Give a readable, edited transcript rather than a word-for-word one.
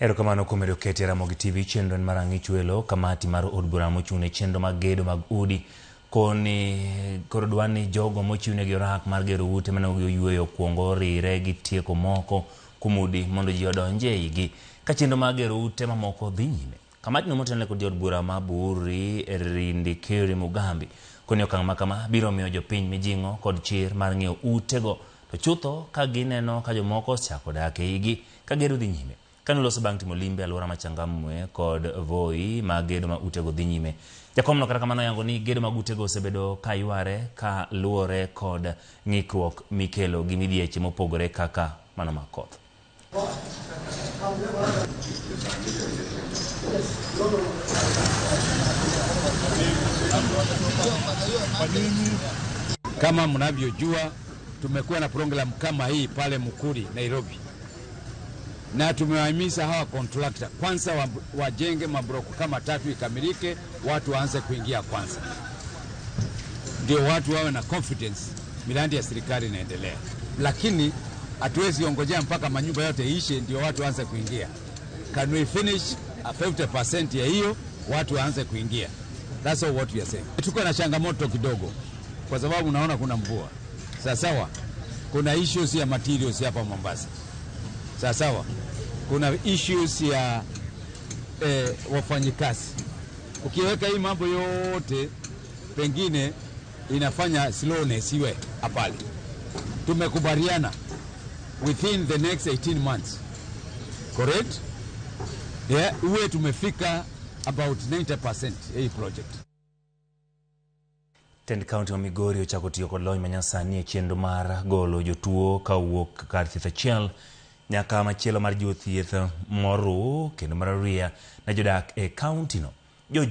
Erokamano kuom medo keti e Ramogi TV chenro en mar Ang'ich Welo, kamati mar od bura mochung' ne chenro mag gedo mag udi koni koro dwa ni jogo mochiwnegi orak mar gero ute mane oyweyo okuongo orire gi tieko moko kuom udi mondo ji odonj e igi ka chenro mar gero ute mamoko dhi nyime. Kamatino motenore kod jaod bura ma Buuri Rindikiri Mugambi koni okang' ma kama biro miyo jopiny mijing'o kod chir mar ng'iewo utego to chutho ka gineno ka jomoko osechako dak e igi ka gedo dhi nyime. Kane oloso bang' timo limbe e alwora ma Changamwe kod Voi ma gedo ma utego dhi nyime. Jakomno kata kamano oyango ni gedo mag utego osebedo ka yware ka luwore kod ng'ikruok mikelo gi midhieche mopogore kaka mano mag koth. Kama mnavyojua tumekuwa na program kama hii pale Mukuri, Nairobi, na tumewahimiza hawa contractor kwanza wajenge mabloko kama tatu ikamilike, watu waanze kuingia kwanza, ndio watu wawe na confidence miradi ya serikali inaendelea. Lakini hatuwezi ongojea mpaka manyumba yote ishe ndio watu waanze kuingia. Can we finish a 50% ya hiyo watu waanze kuingia? That's all what we are saying. Tuko na changamoto kidogo kwa sababu unaona kuna mvua. Sawa, kuna issues ya materials hapa Mombasa. Sawa, kuna issues ya wafanyikazi. Ukiweka hii mambo yote pengine inafanya slowness iwe hapale. Tumekubaliana within the next 18 months, correct? Yeah, uwe tumefika about 90% hii project. Tend kaunti ma Migori ochako tiyo kod lony manyasani e chenro mar golo jotuo ka owuok kar thieth achiel nyaka machielo mar jiwo thieth moru kendo mar ariya ne jodak e kaunti no. George